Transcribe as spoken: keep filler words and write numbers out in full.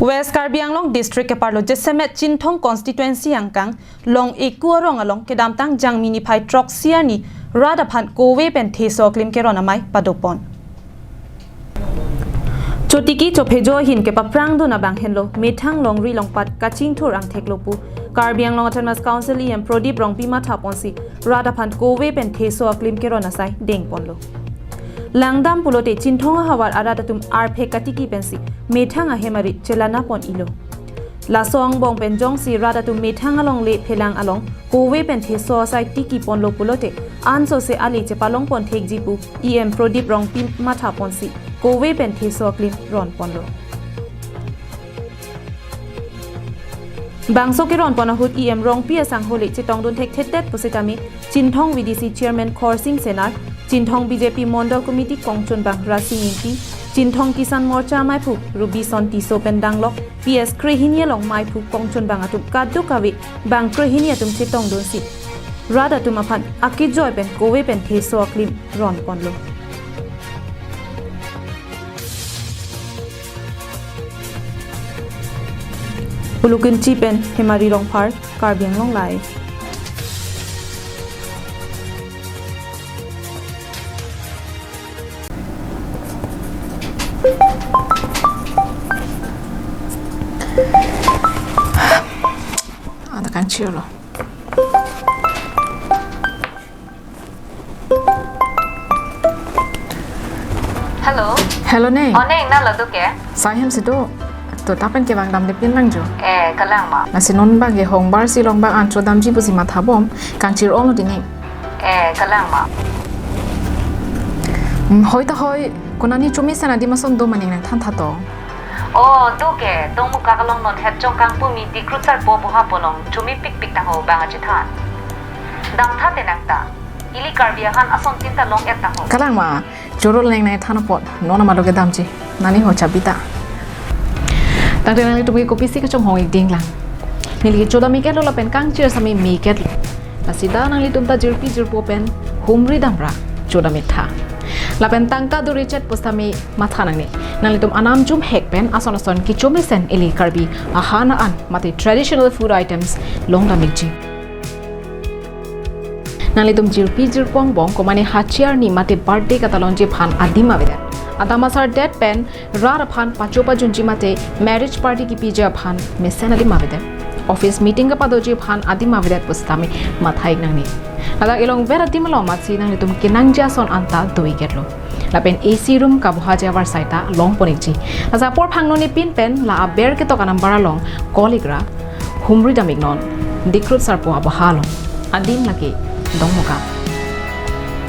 West Karbi Anglong District keparlo jasemet Chinthong Constituency angkang Long Eku arong along kedamtang Jangmi niphai throksi arni rat aphan kove pen theso aklim keron amei padopon. Chotiki chophejo ahin kepaphrangdun abang henlo methang longri longpat kachingthur angthek lo pu Karbi Anglong Autonomous Council E M Prodip Rongpi mathaponsi rat aphan kove pen theso aklim keron asai dengponlo. Langdam pulote Chinthong ahavar arat atum arphek katiki pensi methang ahem arit chelanapon ilo. Laso angbong pen jongsi rat atum methang alongle phelang along kove pen theso asai tikiponlo pulote ansose ali chepalongpon thekji pu E M Prodip Rongpi mathaponsi kove pen theso aklim ronponlo. Bangso keronpon ahut E M Rongpi asangho le chetongdun thekthedet pusitame Chinthong V D C Chairman Khorsing Senar, Chinthong B J P Mondol Committee kongchunbang Rasing Ingti, Chinthong Kisan Morcha amaiphu Rubison Tisso pen danglok P S krehini along maiphu kongchunbang atum kadokave bang krehini atum chetongdunsi rat atum aphan akejoi pen kove pen theso aklim ronponlo. Pulukinchi pen Hemari Rongphar, Karbi Anglong Live. Ada kangchirlo. Hello. Hello, neng. Oh, neng, nalo do ke? Sai hem si do. To ta pen kevang damde pinlang jo. Eh, kalang ma. Lasi non bang ke hongbar si long bang an chodamji pusi mathabom, kangchir-onglo dei neng. Eh, kalang ma. Hmm, hoi ta hoi, konani chomisen adim ason do ma neng nangthan tha to. Oh, do ke, Dongmukak along non het chongkang pu mi Dikrutsar po boha polong, chomipikpik ta ho bang achethan. Damtha te nang ta. Ili Karbi ahan ason tin ta long-et ta ho. Kalang ma, choro neng nangthan apot, non amalo kedamji. Nani ho chabi ta. Tangte nanglitum ke kopisi kachonghong-ik dinglang. Neli ke chodam-iketlo lapen kangchir sami mi-iketlo. Lasi ta nanglitum ta jirpi jirpo pen humri damra chodam-ik tha. Lapen tangka duri chet pusitame matha nangne. Nanglitum anam jumhek pen ason ason kechomisen ili Karbi ahan an mate traditional food items longdam-ikji. Nanglitum jirpi jirpo angbong komane hachi arni mate birthday katalonji aphan adim avedet. Adam asardet pen rat aphan pacho pajunji mate marriage party kipiji aphan mesen adim avedet. Office meeting kapadoji aphan adim avedet pusitame matha-ik nangne. Ladak elongver adim along amatsi nanglitum kenangji ason anta do-iketlo. Lapen A C room kabohaji avarsai ta longpon-ikji. Lasi apor phangno ni pin pen la aber ketok anumber along call-ikra humri dam-iknon. Dikrutsar po aboha along. Adim lake Dongmukak.